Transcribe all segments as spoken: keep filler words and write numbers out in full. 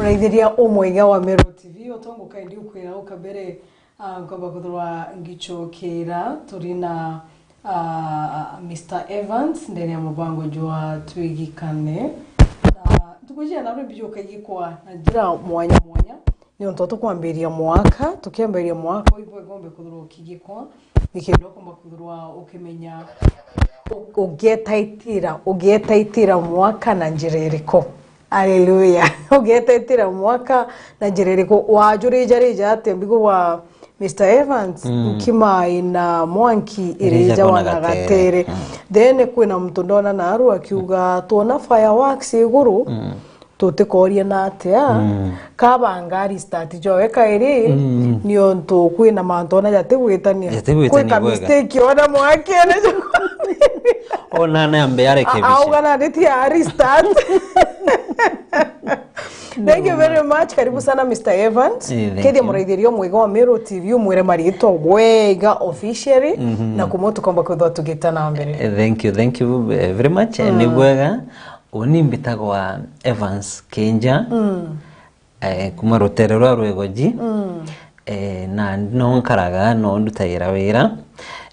Raithiria umwega wa Meru T V, utongo kaindi ukwira uka mbere, ah, nkomba kuthirwa ngichokera, turi na, ah, Mister Evans, ndene ya mubango jwa Twigikane. Na ntuku iji na rwimbi jukaigikwa na njira mwanya mwanya, ni untu tukwambiria mwaka, tukiambiria mwaka, uyu bwega umbe kuthirwa ukigikwa, nikenda ukomba kuthirwa ukimenya u-, ugetaitira, ugetaitira mwaka na njira iriku. Haleluya. Ugetaitira mwaka na njira iriku? Wajurija rija atia mbigu wa Mister Evans, mm, nkima ina mwanki irija wana gatere. Mm. Then kwina muntu ndona naru akiuga, "Twona fireworks iguru, mm, tutikoria na atia?" Mm. Kabanga restart joe kairi, mm, ni untu kwina mantu ona jatigwitania. Jatigwitania. Kwika bwega. Mistake ona mwakene. Ona na ambe arekebishe. A-, auga na niti a restart. Thank you very much. Karibu sana, Mister Evans. Eh, thank you. Kethia muraithiria mwega wa Meru T V, umwire mariitwa wega officially, mhm, na kumwe tukomba kwithwa tugita na mbere. Eh, thank you, thank you, eh, very much. Eh, ni, mm, bwega. Uni mbitagwa Evans Kenja. Mm. Eh, kuma rutere rwa Rwegoji. Mm. Eh, na no nkaraga, no ndutagira wira.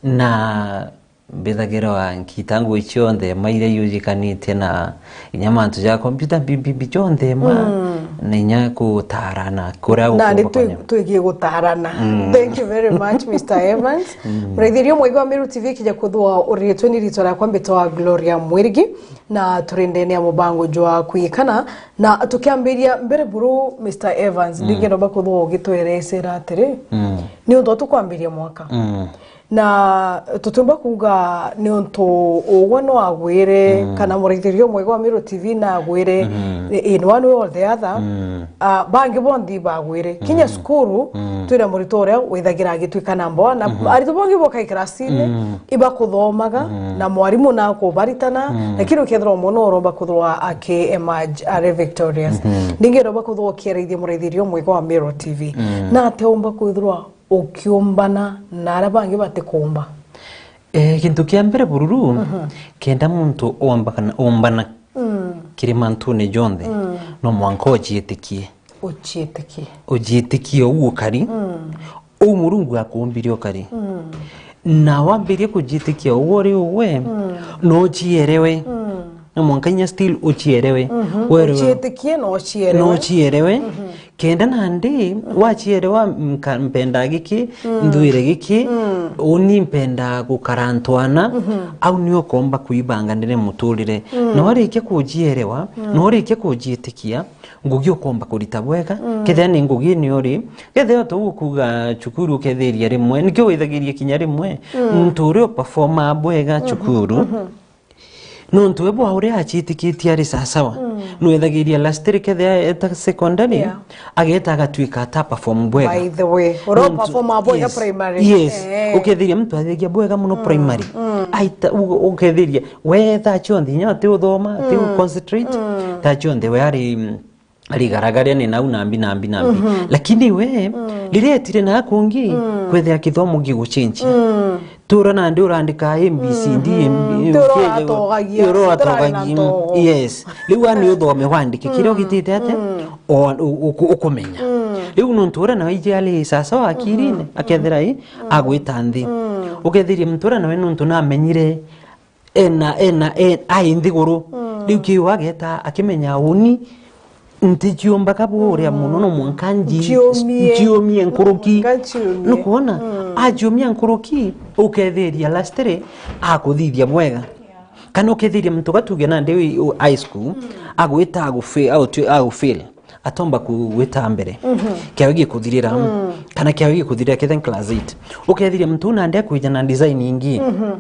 Na mbithagirwa nkita ngui cionthe ma iria iujikanitie na inya mantu ja computer, mbi, mbi, mbi cionthe ma, mm, na inya gutara na kuria. Nandi gukumba twi-, kwanya. Twigie gutarana. Mm. Thank you very much, Mister Evans. Mm. Muraithiria umwega wa Meru T V, kija kuthwa uritwe ni ritwa riakwa, mbitwa Gloria Mwirigi, na turi ndene ya mubango jwa kwikana, na tukiambiria mbere buru, Mister Evans, mm, ndingienda umba kuthwa ugitweresera atiri, mm, ni untu tukwambiria mwaka. Mm. Na tutiumba kuuga ni untu ugwe no agwire, mm, kana muraithiria umwega wa Meru T V na agwire, mm, in one way or the other. Mm. Ah, bangi bonthe ibagwire. Kinya, mm, cukuru, mm, twina muritwa uria withagira agitwika number one, na, mhm, aritwa bangi boka kirasini, mm, ibakuthomaga, mm, na mwarimu nakubaritana, mm, lakini ukethirwa mwana uromba kuthirwa aki emerge ari victorious. Mhm. Ningi uromba kuthirwa ukiaraithia muraithiria umwega wa Meru T V. Mm. Na ate umba kwithirwa ukiumbana na aria bangi batikumba? Eh, gintu kia mbere bururu, mhm, kenda muntu umbana, umbana, mm, kiri mantune jonthe, mm, no mwanka ujiitikie. Ujiitikie. Ujiitikie uu ukari. Mm. Uu Murungu akuumbire ukari. Mm. Na wambirie kujiitikia uu uri ugwe, mm, no ucierewe. Mm. Na mwanka inya still ucierewe. Mhm. Werewe. Uciitikie na ucierewe. Na ucierewe. Mhm. Kenda nandi, mm, wacierewa, nka-, mpenda giki, mm, nthuire giki, mm, uni mpenda gukara ntwana, mhm, au ni ukomba kuibanga ndene muturire. Mm. Na warikia kujierewa, mm, na warikia kujiitikia, ngugi ukomba kurita bwega, mm, kethira ni ngugi ni uri, kethira to gukuga cukuru ukethiria rimwe, nikio withagiria kinya rimwe, mm, muntu uria uperforma bwega, mhm, cukuru, mhm. Nontu we bwa uria acitikitie ari sasawa. Mm. Nwethagiria last year kethia eta secondary, yeah, ageta agatuika ata perform bwega. By the way, ura nontu, perform bwega, yes, primary. Yes. Eh. Ukethiria mtu athigia bwega muno, mm, primary. Mm. Aita, u-, ukethiria, we thaa cionthe inya ati uthoma, ati, mm, u concentrate, mm, thaa cionthe we ari, mm, arigaragaria ni nau nambi, nambi, nambi. Mhm. Lakini we, mm, riria etire na kungi, mm, kwethira kithomo giguchenjia. Mm. Tura nandi urandika A B C D, mm, M B, tura uratogagia, tura uratogagia, mm, yes. Riu ani uthome wandike kiria, mm, ugitite ate, mm, o-, u-, uku-, ukumenya. Mm. Riu nontu ura nawe iji ari sasawa akirine, mhm, akethira i, mm, agwita nthi. Mm. Ukethiria muntu ura nawe nontu namenyire ena, ena, e-, ai nthiguru. Mm. Riu kiu ageta akimenya uni ntichiumbaga buria, mm, muno, no mwanka nji-, nchiumie, nchiumie nkuruki. Nchiumie. Nukwona? Mm. Achiumia nkuruki, ukethiria lastly akuthithia bwega. Yeah. Kana ukethiria muntu gatuge nandi wi-, u-, high school, mm, agwita agufi-, agu-, agufail, atomba kugwita mbere. Mhm. Kiao gikuthirira, mm, kana kiao gikuthirira kethe class eight. Ukethiria muntu nandi akwija na design ingi. Mhm.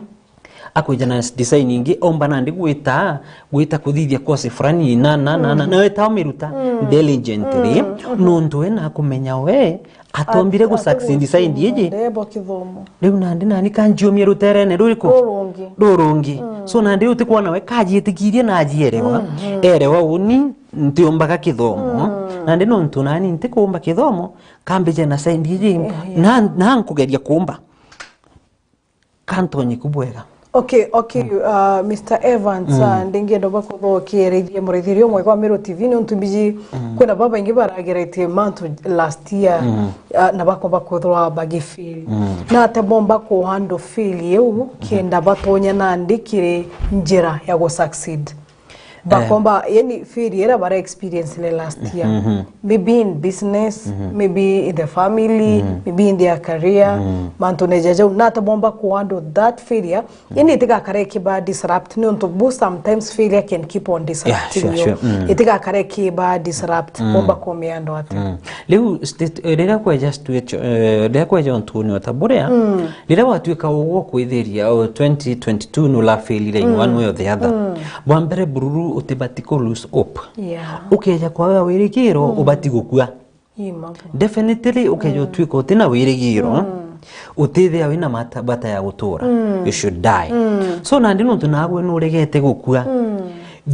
Akwija na design ingi, omba nandi gwita, gwita kuthithia course fulani na, na, na, na, mm, na weta umiruta, mm, diligently, mm, mhm, nontu we nakumenya we atombire gu succeed design iji. Ndebo kithomo. Riu nandi nani kanjiumia ruterene ruriku? Rurungi. Rurungi. Mm. So nandi utikwona we kajitikirie na ajierewa, mm, mm, erewa uni ntiumbaga kithomo. Mm. Nandi nontu nani ntikumba kithomo, kambije na side iji, ehe, na, na nkugeria kumba. Kantonyi ku bwega. Okay, okay, uh, Mister Evans, uh, ndingienda uba kuthookia rithie muraithiria umwe kwa Meru T V, ni untu mbiji kwina babaingi barageretie mantu last year, uh, na bakomba kwithirwa bagifeel. Na ate bomba ku handle feel iu, kenda batonya nandi kiri njira ya gu succeed. Bakomba, yani, failure ira bara experience le last year. Maybe in business, maybe in the family, maybe in their career, mantu neja jau. Na ata bomba ku handle that failure, yani, itigakare kiba disrupt, ni untu bu sometimes failure can keep on disrupting you. Itigakare kiba disrupt, bomba kumia andu ati. Riu state, eh, riria kweja situation, eh, riria kweja untuni ota buria, riria watuika ugwo kwithiria, oh, twenty twenty-two nurafilire in one way or the other. Bwa mbere, bururu, utibati ku lose hope. Yeah. Ukeja kwaga wirigiro, ubati gukua. Ima. Definitely, ukeja utuika utina wirigiro, utithia wina mata-, bata ya gutura. You should die. So, nandi nontu nagwe nuregete gukua,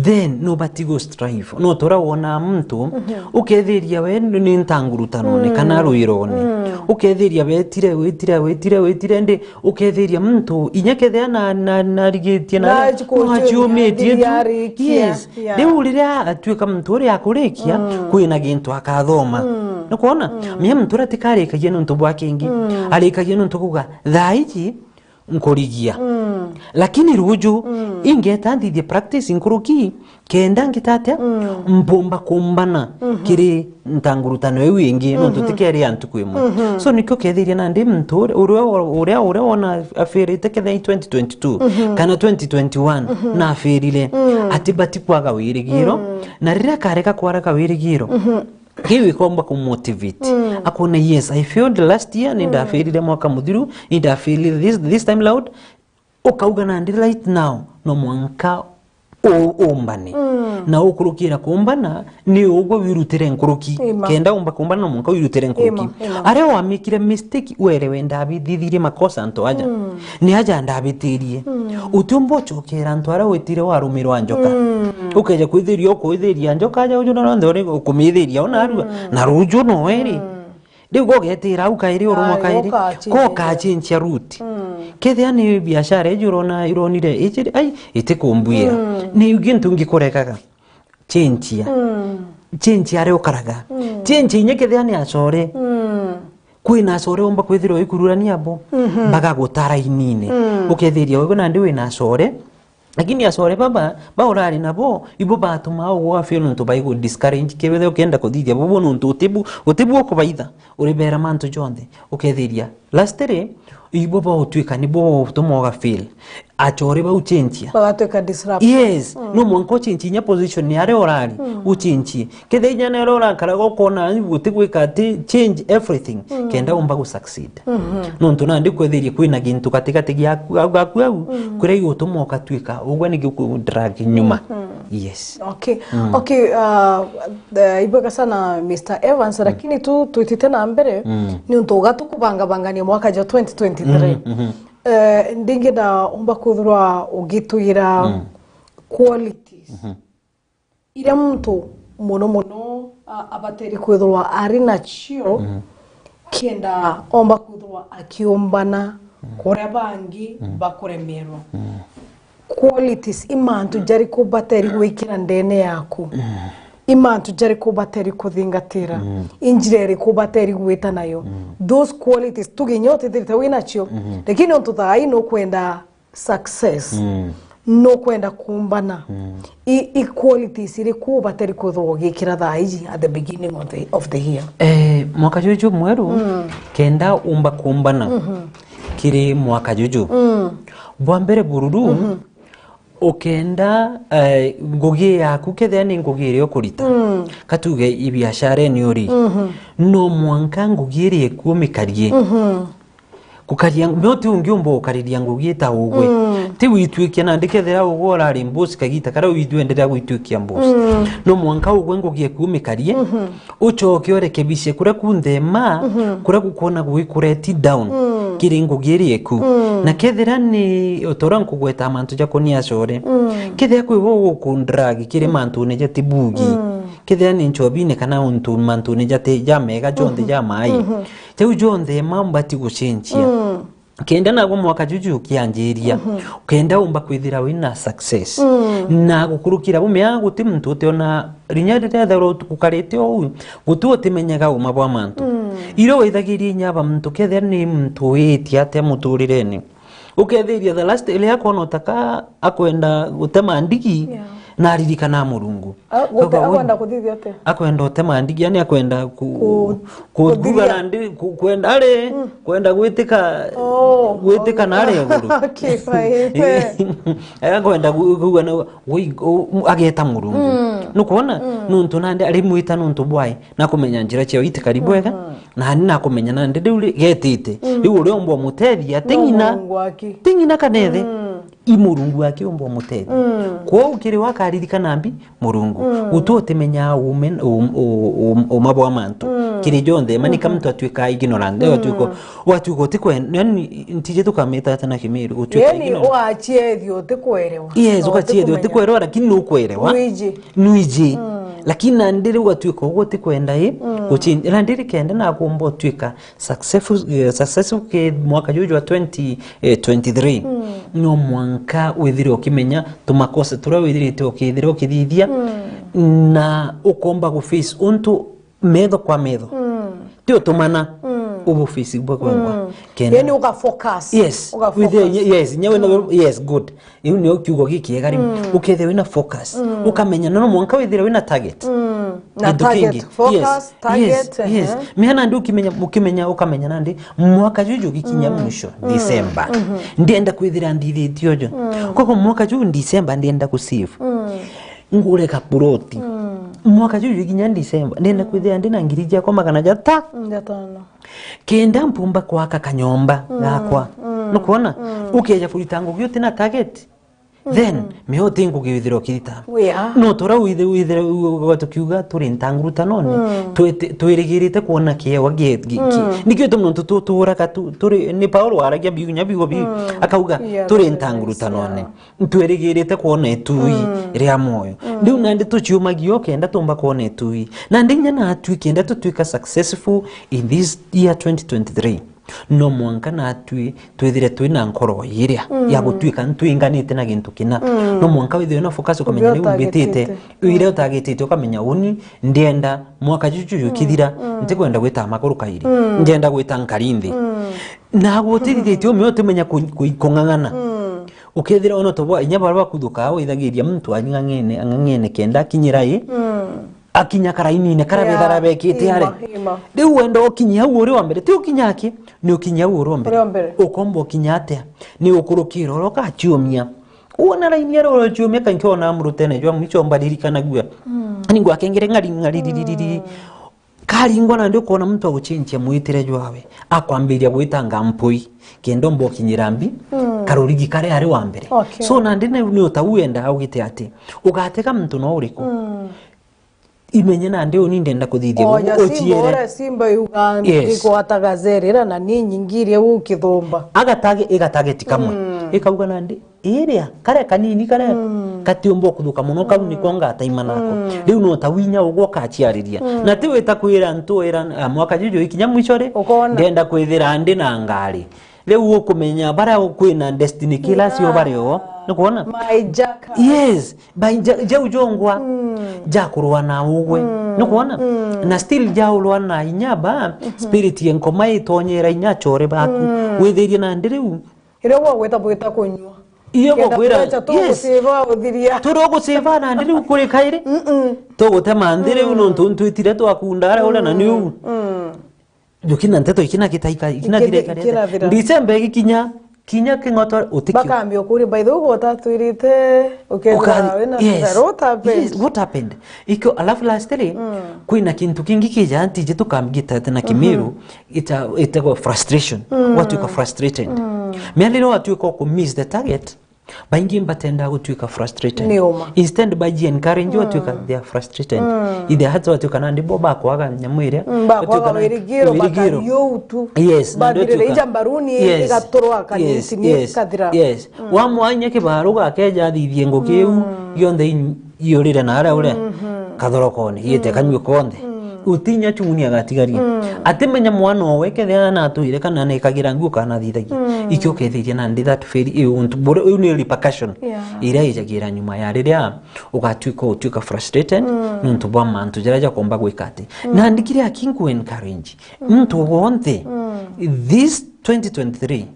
then nubati gu strive. No tora wona muntu, ukethiria we ni, ni ntangurutanone kana rwirone. Ukethiria wetire, witire, witire, witire, ndi ukethiria muntu, inya kethia na, na, narigitie na, na aciumitie tu. Yes. Yeah. Riu riria atuika muntu uria akurikia, kwina gintu akathoma. Nukwona? Menya muntu uria tikarikagia nontu bwa kingi. Arikagia nontu kuga, thaa iji nkurigia. Lakini ruju, ingeta nthithie practice nkuruki, kenda ngita atia, mbumba kumbana kiri ntangurutano iu ingi, nontu tikeri ya ntuku imwe. So, nikio kethiria nandi muntu uri-, uria, uria, uria wona afirite kethia i twenty twenty-two, kana twenty twenty-one, na afirire, ati bati kwaga wirigiro, na riria akareka kwaraga wirigiro, kiu ikomba kumotivate. Akona, "Yes, I failed last year, ni ndafirire mwaka muthiru, ni ndafirire this, this time loud." Ukauga nandi, "Right now, no mwanka u-, umbane." Na ukurukira kumbana, ni ugwe wirutire nkuruki. Ima. Kenda umba kumbana, no mwanka wirutire nkuruki. Ima, ima. Aria wamikire mistake, werewe ndabithithirie makosa antu aja. Ni aja ndabitirie. Utiumba ucokera antu aria witire warumirwa njoka. Ukeja kwithiria ukwithiria njoka aja uju na nonthe uri ukumithiria ona arua. Na ruju no eri. Riu gogetira au kairi urumwa kairi. Ai, goka change. Goka change ya route. Kethia ni biashara iji urona, ironire, iji, ai, itikumbuira. Ni gintu ngikurekaga. Change ya. Change aria ukaraga. Change inya kethia ni acore. Kwina acore umba kwithirwa ikururania abo. Bagagutara inine. Ukethiria wewe nandi wina acore. Lakini acore baba, ba urari nabo, ibo batumaa ugwe wafeel nontu baigu discourage, kebethia ukienda kuthithia bobo nontu utibu, utibu ukubaitha, uribera mantu jonthe, ukethiria. Lastly, ibo bautwika nibo bautuma uga fail. Acore bau change ya. Bagatwika disrupt. Yes, no mwanka uchange inya position ya aria urari, uchange. Kethia inya nero urakaraga ukona gutigwika ati change everything, kenda umba gu succeed. Nontu nandi kwethirie kwina gintu gatigati giaku, au gaku au, kuria igutuma ukatwika, ugwe ni giku drag nyuma. Yes. Okay. Okay, uh, uh, ibwega sana, Mister Evans, lakini tu twitite na mbere, ni untu ugatukubangabangania mwaka jwa twenty twenty-three. Eh, ndingenda umba kwithirwa ugitwira qualities iria muntu mono mono, a-, abateri kwithirwa ari nacio, kenda omba kwithirwa akiumbana kuria bangi bakuremerwa. Qualities, i mantu jariku bateri gwikira ndene yaku? I mantu jariku bateri kuthingatira? I njira iriku bateri gwita nayo? Those qualities, tuge inya utithirite wi nacio, lakini untu thaa ii nukwenda success, nukwenda kumbana, i, i qualities iriku ubateri kwithirwa ugikira thaa iji at the beginning of the, of the year? Eh, mwaka juju mweru, kenda umba kumbana kiri mwaka juju. Bwa mbere bururu, ukenda, eh, ngugi yaku, kethia ni ngugi iria ukurita, katuge i biashara ni uri, no mwanka ngugi iria iku umikarie. Gukaria, no ti ungi umba ukariria ngugi ita ugwe. Ti witwikia nandi kethira ugwe urari boss kagita karia withu enderea gwitwikia boss. No mwanka ugwe ngugi eku umikarie, ucoke urekebishe kuria kunthe ma, kuria gukwona gugikureti down kiri ngugi iria eku. Na kethira ni utora nkugweta mantu ja kunia acore. Kethira kwi bo gukundragi kiri mantune ja tibugi. Kethira ni nchobine kana untu mantune ja te, ja mega jonthe ja mai. Jau jonthe ma mbati gucenjia. kenda nagwo mwaka juju ukianjiria, kenda umba kwithira wina success. Na gukurukira bumea guti muntu utiona rinya riria ethirwa ukarite ou, guti utimenyaga uma bwa mantu. Irio withagiria inya ba muntu kethira ni muntu wiitie atia muturirene. Ukethiria the last iria akwona utaka akwenda gutema ndigi, na aririkana Murungu. A-, gute-, Baba, akwenda kuthithia atia? Akwenda utema ndigi, yani akwenda ku-, Ku-, ku-, kuga kuthiria. Nandi, ku-, kwenda ari, kwenda gwitika, Oh, gwitika oh. Na ari iguru. Okay, fine. Akwenda ku-, kuga na, ui-, u-, ageta Murungu. Nukwona? Nuntu nandi arimwita nuntu bwai, na kumenya njira ciao itikari bwega, na nani nakumenya nandi riu ri-, getite. Riu uria umba umutethia, ti No ng'ina, Murungu aki. Ti ng'ina kana ithe. I Murungu aki umba umutethia. Kwou kiri we akaririkana mbi Murungu. Guti utimenyaa uume, um-, u-, um-, uma bwa mantu. Kiri jonthe, manika muntu atuika ignorant, atuika, watuika utikwenda, yani, ntiji tukamita ata na Kimiru, utuika Yani, ignorant. Wachiethio utikwerewa. Yes, ukachiethio utikwerewa, lakini nukwelewa. Nuiji. Nuiji. Lakini nandi riu ugatuika uguo utikwenda, i, guchange. Nandi rikenda nakumba utuika successful, eh, successful ki mwaka juju jwa twenty, eh, twenty-three. No mwanka withire ukimenya tumakosa turia withirite ukithira ukithithia, na ukomba guface untu metho kwa metho. Ti utumana, ubu face bwa kwengwa. Kenda. Yani uka focus. Yes. Uka Within, focus. Yes, nyawe na, yes, good. Iu nio kiugo gikiega riu. Ukethira wina focus. Ukamenya, no, no mwanka withire wina target. Na Kintu target, kingi. Focus, Yes, target, yes, yes. Ehe. Mea nandi ukimenya, ukimenya, ukamenya nandi, mwaka juju gikinya mwisho, December. Ndienda kwithira nthithitie uju. Koguo mwaka juju December ndienda kusave. Ngure kaploti. Mwaka juju gikinya December, ndienda kwithira ndina ngiri jiakwa magana jata. Jatano. Kenda mpumba kwaka kanyomba gakwa. Nukwona? Ukeja kurita ngugi utina target. Then, mea uti ngugi withire ukirita. Yeah. No tura withe-, withire u-, tukiuga turi ntangurutanone, twite-, twirigirite kwona kiewa gi-, gi-, ki-, nikio tu muntu tu-, turaga tu-, turi, ni Paulo waragia biu, nya biugo biu, akauga, Yeah, turi very nice, ntangurutanone. Yeah. Twirigirite kwona itui ria mwoyo. Riu nandi tuciumagia o kenda tumba kwona itui. Nandi inya natwi kenda tutwika successful in this year twenty twenty-three. No mwanka natwi twithire twina nkoro iria ya gutwika ntwinganite na gintu kina. No mwanka withire na focus ukamenya Uria riu mbitite, utagitite. Iria utagitite ukamenya uni ndienda mwaka juju jukithira, ntikwenda gwita maguru kairi. Ndienda gwita nkari nthi. Na gutithithitie umwe utimenya ku-, ku-, kung'ang'ana. Ukethira ona tobwa inya baria bakuthuka withagiria muntu ang'ang'ene, ang'ang'ene kenda akinyira i. Akinya karainine karia Yeah, bethara bekite ima, are. Ima. Riu wenda ukinye au uri wa mbere, ti ukinya aki, ni ukinye au uri wa mbere. Uri wa mbere. Ukomba ukinya atia? Ni ukurukira uria ugaciumia. Wona raini aria uraciumia, kaingi wona murutene jwa mwicho mbaririkanagia. Ani ngwakengere ng'ari, ng'ari, ri, ri, ri, ri. Karingwa nandi ukona muntu aguchinchia mwitire jwawe, akwambiria gwitanga mpui, kenda umba ukinyira mbi, karurigi karia ari wa mbere. Okay. So nandi ni, ni utau wenda ugite ati, ugatega muntu no uriku? Imenye nandi uni ndenda kuthithia Oja guku, simba uciere. Uria simba yuga Yes. Ikwataga zerera na ni nyingi iria ukithumba. Agatage, igatageti kamwe. Ikauga nandi, iria, karia kanini karia, katiumba kuthuka muno, kau niko ngataima nako. Riu no ta winya ugwo ukaciariria. Na ti wita kwira ntu wira, ah, mwaka juju ikinya mwisho ri, Ukona. Ndenda kwithira ndi na ngari. Riu ukumenya baria kwina destiny killers yo bario, nukwona? My jack. Yes, by ja-, jau jongwa, jakurwa na ugwe. Nukwona? Na still jaurwa na inya ba, spirit ye nkoma itonyera inya chore baku. Withirie na ndi riu. Iria gwagwita bwita kunyua. Iyo Kenda gwira, turecha yes. Tugusave uthiria. Turi gusave na ndi riu kuri kairi. Tugutema nthi riu nontu ntwitire twakunda aria uria na niu. Jukina nteto ikina gitaika, ikina Ikina-, thira ikaria. Ikinathira. December igikinya, kinya king'oto utikio. Bakambia ukuria, by the way, utatwirite, ukethira Uka-, wina yes. Thira, what happened? Yes, what happened? Ikio, alafu lastly, kwina kintu kingi kija, ntiji tukambigita ati na Kimiru, ita-, itagwa frustration. Watuika frustrated. Mea riria watuika ku miss the target, baingi mbatenda gutuika frustrated. Ni uma. Instead, baji encourage watuika they are frustrated. Ithe hata watuika nandi bo bakwaga nyamu iria. Bakwaga wirigiro, bakari utu. Yes, nandi bathirire watuika ija mbaruni, yes, igaturwa kanitini, yes, ikathira. Yes. Wa mwanya kibaro gakeja athithie ngugi iu, yonthe i-, iurire na aria uria kathorokone, yete kanyue konthe. Utinya chunguni agatigaria. Atimenya mwana owe kethira anatwire kana anekagira nguo kana athithagia. Ikio kethiria nandi that fail, iu untu, bure, iu ni repercussion. Yeah. Iria ijagira nyuma ya riria ugatwika, utwika frustrated, nontu bwa mantu jaria jakomba gwika ati. Nandi kiria kingu encourage. Muntu wonthe, this twenty twenty-three,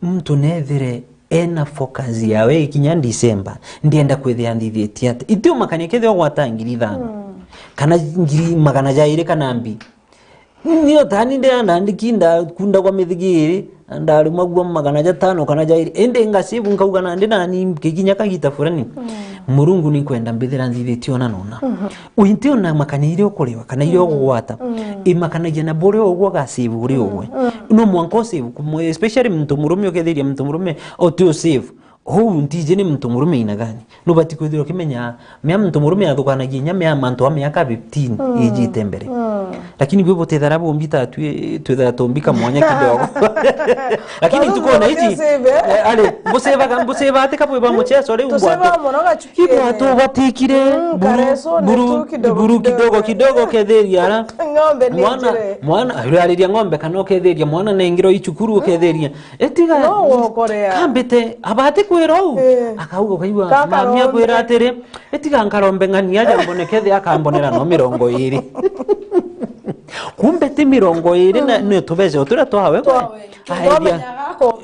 muntu nethire ena focus yawe ikinya December, ndienda kwithia nthithitie ati. Itiumakania kethira ugwata ngiri ithano, kana ngiri magana jairi kana mbi. Nio tani ndia nandiki ndakundagwa mithigi iri, na ndarumagua magana jatano kana jairi. Indi ngasibu nkauga nandi nani ngikinya kagita fulani. Murungu ninkwenda mbithira nthithitie ona nona. Winti ona makania iria ukuriwa kana iria ugugwata. Imakanagia na buria ugwe ugasibu uri ugwe. No mwanka usibu kumwe, especially muntu murume, ukethiria muntu murume uti usibu. Huu ntiji ni muntu murume aina gani? Nubati kwithirwa ukimenya, mea muntu murume athukanagia inya mea mantu a miaka fifteen ijite mbere. Lakini bwi butithara bumbi ta twi, twithara tumbika mwanya kidogo. Lakini ntuku ona iji, eh, ari, mbusibaga, mbusiba ati kabwi ba mucheso riu ngwatu. Kidogo tubatikire, buru, buru kidogo kidogo, kethiria ara. Ng'ombe ni mwana, njire. Mwana, urariria ng'ombe kana ukethiria mwana nengiro ichukuru ukethiria. Etiga. No wokorea. Kambite, abati kwira uu. Eh. Akauga, ukaigua, mami akwira atiri, etiga nkarombe ng'ania aja mbone kethira akambonera no mirongo iri. Kumbe ti mirongo iri na, ni tubeca turia twawe gwe. Twawe. Aeria.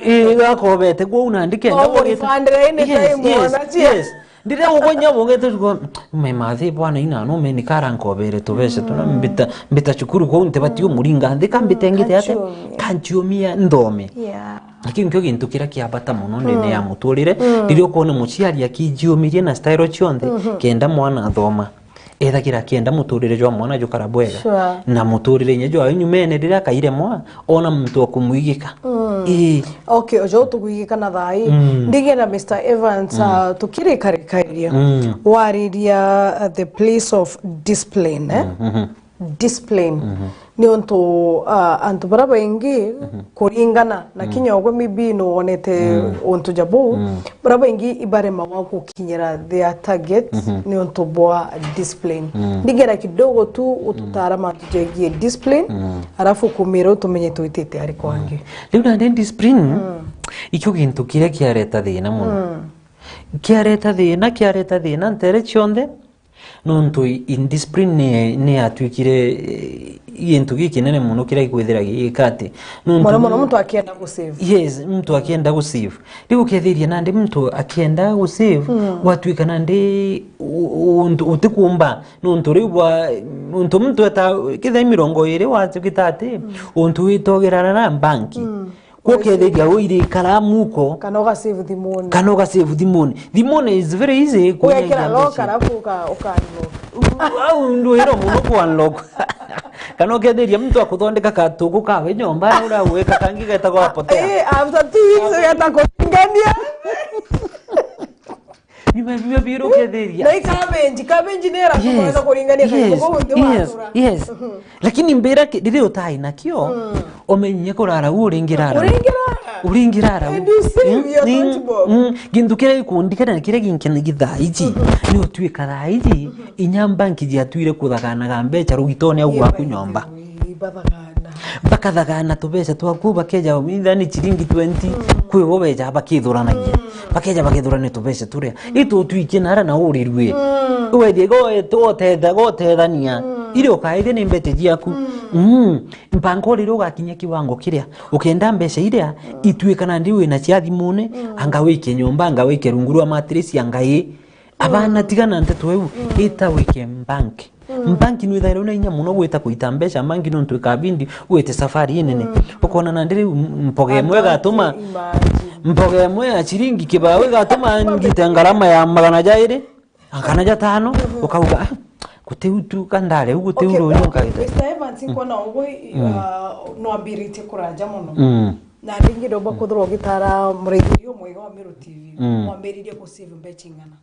Ii, gakobete kwou nandi kenda. Yes, yes, yes. Ndire ugonya bongete tuko, me mathi bwana ina no me ni kara nkobere tubeca tuna mbita, mbita chukuru kwou ntibati umuringa nthi kambite ngite ate. Kanchiumia. Kanchiumia nthome. Yeah. Lakini nkio gintu kiria kia bata muno ndene ya muturire, riria ukwona muciari akijiumirie na style cionthe, kenda mwana athoma. Ethagira akienda muturire jwa mwana jukara bwega. Sure. Na muturire inya jwa nyumene riria akairemwa, ona muntu wa kumwigika. Ii. Okay, ojo tugwigika na thai. Ndigenda Mister Evans, ah, tukirikarikairia. Wariria, ah, the place of discipline, eh? Discipline. Ni untu, ah, antu bara baingi kuringana na kinya ugwe maybe no wonete untu jabu, bara baingi ibaremagwa gukinyira their target ni untu bwa discipline. Ndigera kidogo tu ututara mantu jegie discipline, alafu kumira utumenye twitite ari kwangi. Riu nandi discipline, ikio gintu kiria kiareta thina muno. Kiareta thina, kiareta thina ntere cionthe. Nontu i-, indiscipline ni, ni yatuikire, eh, gintu gikinene muno kiria gikwithira gigika ati. Nontu mono mono muntu akienda gu save. Yes, muntu akienda gu save. Riu ukethiria nandi muntu akienda gu save, gwatuika nandi u-, u-, untu utikumba. Nontu riu bwa, untu muntu eta, kethira mirongo iri watukita ati, untu witogerana na banki. Kwo ukethiria uirikara muko. Kana ugasave thimuni. Kana ugasave thimuni. Thimuni is very easy. Wekira lock alafu uka-, uka unlock. U-, au ndwira muno ku unlock. Kana ukethiria muntu akuthondeka katuku kawe nyomba, uria wika kangi getagwa apotea. Eh, after two weeks ugeta kuringania. Nyuma ya biumia biiri ukethiria. Na i cabbage, cabbage ni iratumana kuringania kanyambo kau nthi watura. Yes, yes. Lakini mbira ki-, riria utai nakio, umenye kurara u uringirara. Uringirara. Uringirara. And you save your lunch box. Gintu kiria gikundikana na kiria ginkena githaa iji, ni utuika thaa iji, inya mbanki jiatuire kuthaganaga mbeca rugitone au gwaku nyomba. Ii, bathagana. Bakathagana tubeca twaku, bakeja umithia ni chiringi twenty, kwi bo beja bakithuranagia. Bakeja bakithurania tubeca turia. Itu utwikie nara na urirue. Wethie go etu otetha, go tethania. Iri ukaithia ni mbeca ciaku. Mm. Mpango riria ugakinya kiwango kiria, ukenda mbeca iria, itwika nandi wina cia thimune, anga wike nyomba, anga wike rungu rwa mattress, anga i. Abana, tigana nteto iu, ita wike mbanki. Mbanki nwithaira una inya muno gwita kuita mbeca mbanki nontu ikabindi wite safari inene. Ukona nandi riu mboga imwe igatuma, mboga imwe ya chiringi kibao igatuma ngite ngarama ya magana jairi, kana jatano, ukauga, "Ah, guti u tu ka ndare u, guti u runyu nkaite." Mister Evans, nkwona ugwe, uh, nwambiritie kuraja muno. Na ringi ndomba kwithirwa ugitara muraithiria umwega wa Meru T V, mwambiririe gu save mbeca ing'ana?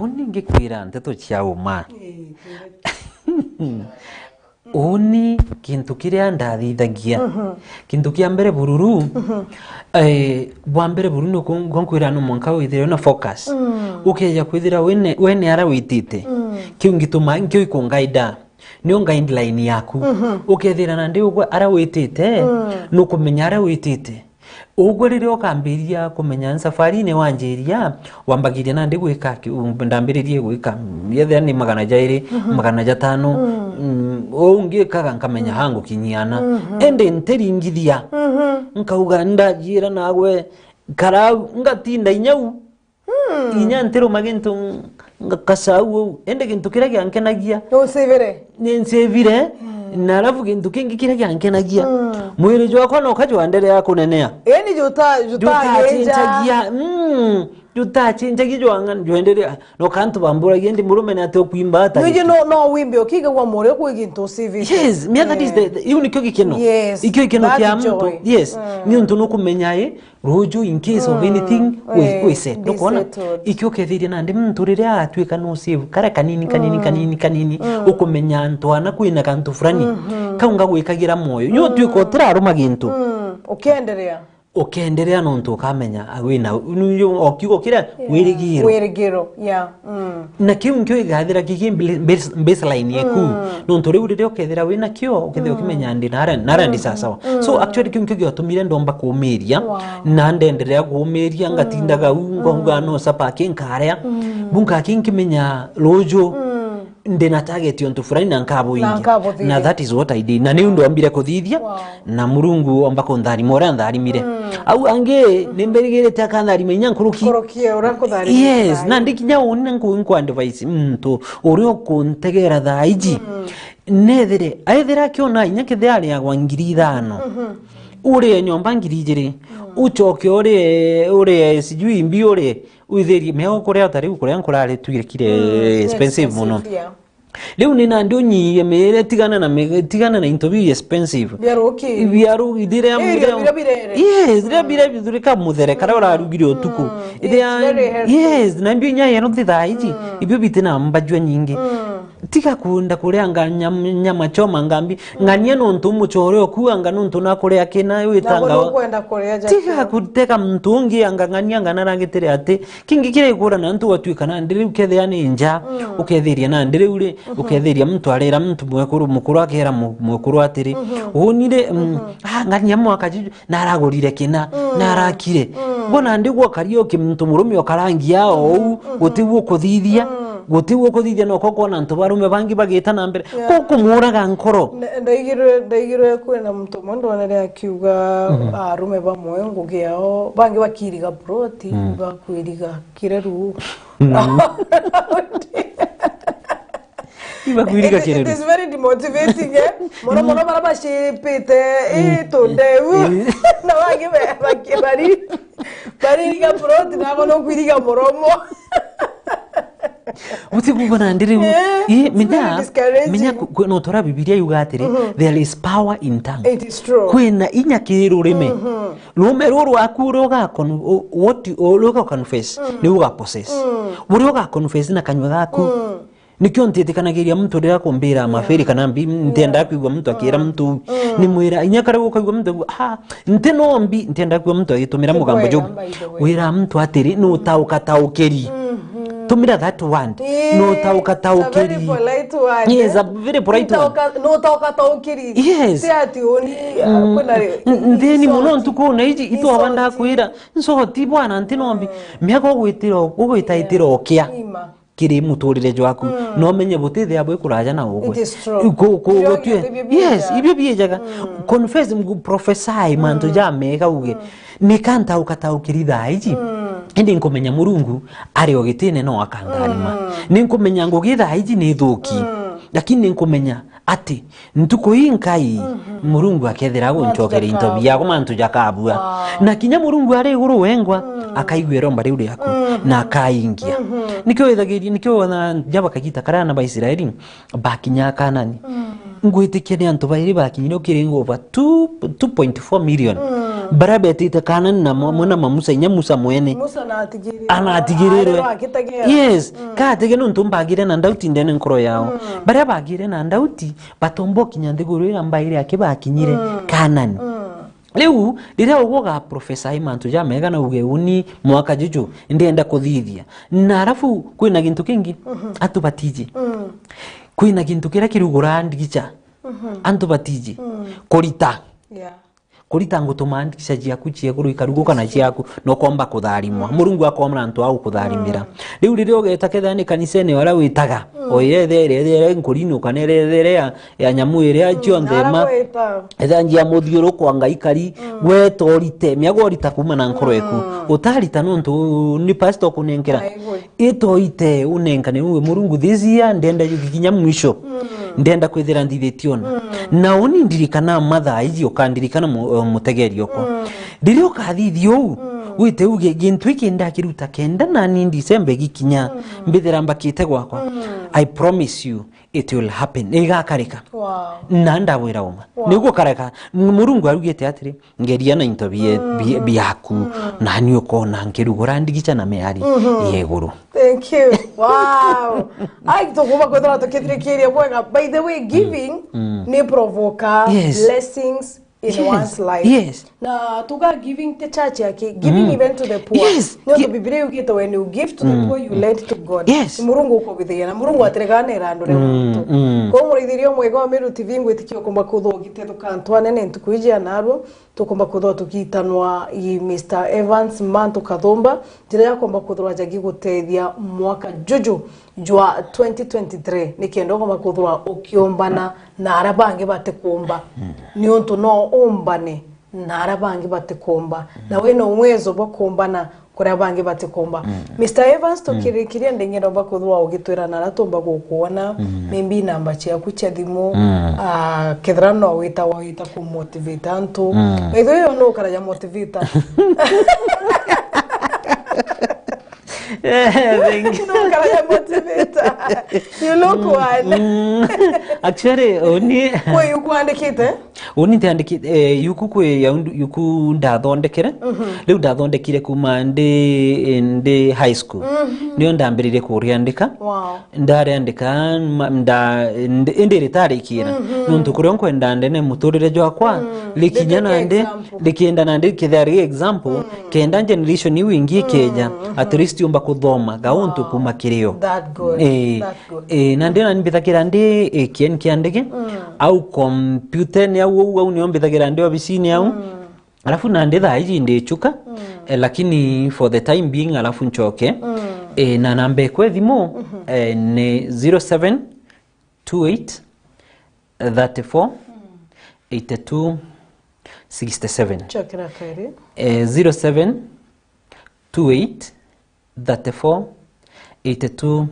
Uuni ngikwira nteto cia uma. Ii, twire. Uuni kintu kiria ndathithagia. Kintu kia mbere bururu, eh, bwa mbere bururu ni ku-, nkwira no mwanka withire na focus. Ukeja kwithira wene, wene ara witite. Kiu ngituma, nkio ikungaida. Niyo guideline yaku. Ukethira nandi ugwe aria witite, nukumenya aria witite. Ugwe riria ukambiria kumenya safarine wanjiria, wambagiria nandi gwika ki-, u-, ndambiririe gwika, yethira ni magana jairi, magana jatano, mm, uu ngikaga nkamenya ha ngukinyiana. Indi ntiringithia, nkauga, ndajiira nagwe, karau, ngatinda inya u, inya ntiruma gintu, nga-, kasau uu. Indi gintu kiria giankenagia, Nusivire. Ni nsivire, na alafu gintu kingi kiria giankenagia, mwiri jwakwa no kajwanderea kunenea. Indi juta-, jutagenja. Jutacenjagia, mm, jutacenjagia jwanga-, jwenderea. No kantu bamburagia, indi murume ni ati ukwimba ata? Nuji no, no wimbe ukigagua mori kwi gintu usivite. Yes, mia that is the, the, iu nikio gikeno. Yes, ikio gikeno kia muntu. Yes. Ni untu nukumenya i, ruju in case of anything, we, we set. Nukona? Ikio kethiria nandi muntu riria atuika no save, kara kanini, kanini, kanini, kanini, ukumenya antu ana kwina kantu fulani. Kau ngagwikagira moyo. Ni utuika utiraruma gintu. Ukenderea. Ukenderea nontu ukamenya, a, wina, nu-, o kiugo kiria, wirigiro. Wirigiro, yeah. Na kiu nkio igathira giki base-, baseline yeku. Nontu riu riria ukethira wina kio, ukethira ukimenya ndi nara, nara ndi sawa sawa. So actually kiu nkio giatumire ndomba kumiria, na ndenderea kumiria, ngatindaga u, ngauga no sapa ki nkaria. Bu nkaki nkimenya ruju. Ndina target untu fulani na nkabuingia. Na nkabuthiria. Na that is what I did. Na niu ndombire kuthithia, na Murungu omba kuntharima uria antharimire. Au angi, nimbirigirite akantharima inya nkuruki. Nkuruki ya uria akutharimire. Yes, na ndi kinya uni na nku-, nku advise muntu uria ukuntegera thaa iji. Nethire, aethira akiona inya kethira ariagwa ngiri ithano. Urie nyomba ngiri ijiri. Ucoke urie, urie sijui mbi urie. Withirie, mea ukuria ta riu kuria nkurari twirikire expensive muno. Riu ni nandi unyihie miire, tigana na mi-, tigana na into bi expensive. Bia ruki. Bia ruki, thiria. Eh, muthenya, bira birere. Yes, thiria bira bithurika muthere, karia urarugire utuku. It's very healthy. Yes, na mbio inya healthy thaa iji, ibio biti na mbajua nyingi. Tiga kunda kurianga nyam-, nyama choma ngambi. Ng'ania nontu muchore okuanga nontu nakuria kina witanga. Tiga kutega muntu ungi anga ng'ania anga naragitire ati. Kingi kiria ikura na antu gwatuika nandi riu kethia ni nja, ukethiria nandi riu ri, ukethiria muntu arera muntu mwekuru, mukuru akera mu-, mwekuru atiri, uni ri, mm, ah, ng'ania mwaka juju, naragurire kina, narakire. Bo nandi gwokaria uki muntu murume ukarangia ou, guti u ukuthithia, guti u ukuthithia noko kwona antu barume bangi bagita na mbere. Yeah. Ko kumuraga nkoro. Nda-, ndaigirwe, ndaigirwe kwina muntu umwe ndonere akiuga arume bamwe ngugi yao, bangi bakiriga ploti, bakwiriga kireru. Ibakwiriga kireru. It is very demotivating, eh? Mono mono bara bacipite, eh, tundeu. Na bangi be-, baki-, bari-, baririga ploti, nabo no kwiriga muromo. Uti kuuga nandi riu. Eh, ii, it's very discouraging. Menya ku-, ku-, no tora Bibilia yuga atiri, there is power in tongue. It is true. Kwina inya kiri rurimi. Rume ruru rwaku uria ugakon-, u-, what you, uria uga confess, ni uga possess. Uria uga confess na kanyua gaku. Nikio ntitikanagiria muntu riria kumbira mafiri kana mbi, ntienda kwigua muntu akira muntu. Ni mwira, inya karia ukaigua muntu, ah, nti no mbi, ntienda kwigua muntu agitumira mugambo juu. Wira muntu atiri, ni utauka taukiri. Tumira that word. Ii, no tauka taukiri. It's a very polite word, eh? Yes, a very polite word. Nutauka, nutauka taukiri. Yes. Si ati uni, kuna nthini muno ntuku na iji, itwaba ndakwira, nsoti bwana, nti nombi. Miaka ugwitira, ugwitaitira ukia. Ima. Kiri muturire jwaku. No menye butithia bwi kuraja na ugwe. It is true. Ku-, ku-, ibio gutue-, ibio biega. Yes, ibio biega. Confess, mgu-, prophesy, mantu ja mega uge. Ni kantauka taukiri thaa iji. Indi nkumenya Murungu ari o gitine no akantharima. Ni nkumenya ngugi thaa iji ni thuki. Lakini ni nkumenya ati ntuku ii nkai, Murungu akethira aguncokeria into biakwa mantu jakabua. Na kinya Murungu ari iguru wengwa, akaigua iromba riu riaku, na akaingia. Nikio withagiria, nikio wona jaba kagita karia ana ba Israeli, bakinya Kanani. Ngwitikia ni antu bairi bakinyire ukiringa over two, two point four million. Baria betite Kanani na mo-, mwana ma Musa, inya Musa mwene. Musa na atigirirwe. Anatigirwe. Ari bakitegera. Yes. Katege nontu mbagire na ndauti ndene nkoro yao. Baria bagire na ndauti, batomba ukinya nthiguru iria mbaire aki bakinyire Kanani. Riu, riria ugwe ugaprofesai mantu jamega na uge, uni mwaka juju, ndienda kuthithia. Na alafu, kwina gintu kingi, atu batiji. Kwina gintu kiria kiruguraa ndigicha. Mhm. Antu batiji. Mm. Kurita. Yeah. Kurita ngutuma ndigicha ciaku cieguru ikaruguka na ciaku, na ukomba kutharimwa. Mm. Murungu akomba antu a gukutharimira. Mm. Riu riria ugeta kethira ni kanisene uria witaga, mm, o iria ithere, ithere nkurinukana, ithere ya, ya nyamu iria, mm, cionthe ma, ithere njia muthiuruko anga ikari, mm, weta urite, miago urita kuma na nkoro eku. Mm. Utarita nontu ni pastor ukunenkera. Aigwe. Itoite unenkane uwe Murungu, this year ndenda yuki kinya mwisho. Mm. Ndenda kwithira nthithitie ona. Mm. Na uni ndirikana mathaa iji, ukandirikana mu-, eh, mutegeri okwa. Mm. Riria ukathithia uu, mm, wite uge, gintu iki ndakiruta kenda nani December gikinya, mm, mbithira mbakite gwakwa. Mm. I promise you, it will happen. Igakarika. Wow. Na ndagwira uma. Wow. Niguo kareka. M-, Murungu arugite atiri, ngeria na into bie-, mm, bie-, biaku, mm, nani ukona nkirugura ndigicha na miari, mhm, ya iguru. Thank you. Wow. Ai, tukuuma kwithirwa tukithirikiria bwega. By the way, giving, mm, ni provoka, yes, blessings in, yes, one's life. Yes. Na tuga giving ti church yake, giving, mm, even to the poor. Yes. Nontu, ye-, Biblia yugite, "When you give to the, mm, poor, you, mm, lend to God." Yes. Ni Murungu ukubithagia, na Murungu atireganira andu ria, mm, muntu. Mm. Kwa muraithiria mwega wa Meru T V, ngwitikia ukumba kuthwa ugitetuka antu anene ntuku iji ya narua. Tukumba kuthwa tukitanwa i Mister Evans Mantu Kathumba, njira ya kumba kuthwa jagi gutethia mwaka juju jwa twenty twenty-three, nikenda ukumba kuthwa ukiumbana na aria bangi batikumba. Mm. Niuntu no umbane na aria bangi batikumba. Mm. Na wina uwezo bwa kuumbana kuria bangi batikumba. Mm. Mister Evans, mm, tukirikiria, ndingienda umba kuthwa ugitwira na aria tumba gukuona, mm, maybe namba ciaku cia thimu, mm, ah, kethira no wita wita kumotivate antu. Mm. By the way, no ukaraja motivator. Eh, thank you. No ukaraja motivator. You look, mm, one. Mm. Actually, uni kwi ukwandikite? Uni ntiandiki-, eh, yuku kwi ya undu, yuku ndathondekere. Mhm. Riu ndathondekire kuma ndi, ndi high school. Mhm. Nio ndambiririe kuriandika. Wow. Ndariandika, ma-, nda-, ndi-, indi ritarikiira. Mhm. Nontu kuria nkwenda ndene muturire jwakwa, mm, rikinya nandi, example, rikienda nandi kethira ri example, mm, kenda generation iu ingi ikeja, mm, mhm, at least yumba kuthoma gauntu, wow, kuma kirio. That good. Eh, that good. Eh, na ndina mbithagira ndi, eh, kien kia ndege, mm, au computer-ini au, au, au nio mbithagira ndi obisini au. Mm. Alafu nandi thaa iji ndichuka, mm, eh, lakini for the time being, alafu nchoke. Mm. Eh, na namba ekwa thimu, mhm, eh, ni zero seven two eight thirty-four eighty-two sixty-seven. Chokera kairi. Eh, zero seven two eight thirty-four eighty-two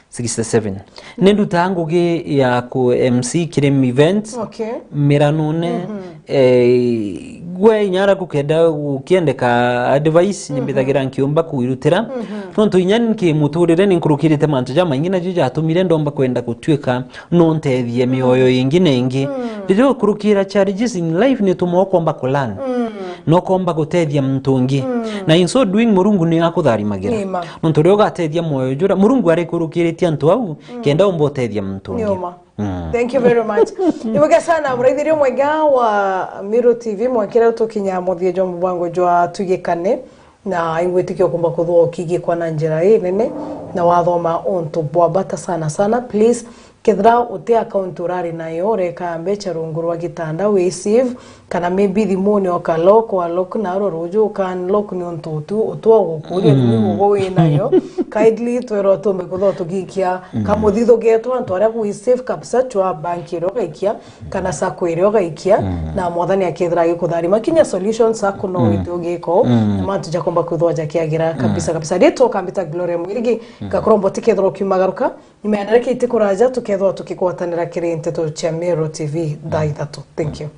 sixty-seven. Ni ndutaa ngugi ya ku M C kiri events, okay, miranune. Mhm. Eh, gwe inya ara kukenda gukiendeka advice, mm, nimbithagira nkiumba kuirutira. Mhm. Nontu inya nki muturire ni nkurukirite mantu jamaingi, najo jatumire ndomba kwenda gutuika no ntethie mioyo ingi na ingi. Mm. Riria ukurukira challenges in life, ni utumaga ukomba ku learn. Mm. Na ukomba gutethia muntu ungi. Mm. Na in so doing, Murungu ni akutharimagira. Ni ma. Nontu riria ugatethia mwoyo juria, Murungu arikurukiritie antu au, mm, kenda umba utethia muntu ungi. Ni ma. Mm. Thank you very much. Ni mwega sana, muraithiria mwega wa Meru T V, mwakira tukinya muthia jwa mubango jwa Twigikane. Na ingwitikia ukumba kuthwa ukigikwa na njira inene, na wathoma untu bwa bata sana sana. Please, kethira uti account urari nayo, ureka mbecha rungu rwa gitanda, wi save, kana maybe thimuni uka lock, wa lock, na aro ruju uka unlock ni untu utu, utu ugukuria, mm, thimu ugo wi nayo. Kindly, twirwa tumbe kuthwa tugikia, mm, kamuthithu getu antu aria gwi safe kabisa, chwa bank iria ugaikia, kana sacco iria ugaikia, mm, na Mwathani akethira agikutharima. Kinya Solution Sacco no, mm, wite ugiko, mm, na mantu jakomba kwithwa jakiagira, mm, kabisa kabisa. Ritwa ukambita Gloria Mwirigi, mm, ngakorwo mbo tikethirwa ukiumagaruka, nyuma ya ndarika iti kuraja, tukethirwa tukigwatanira kiri nteto cia Meru T V thaa ithatu. Thank you.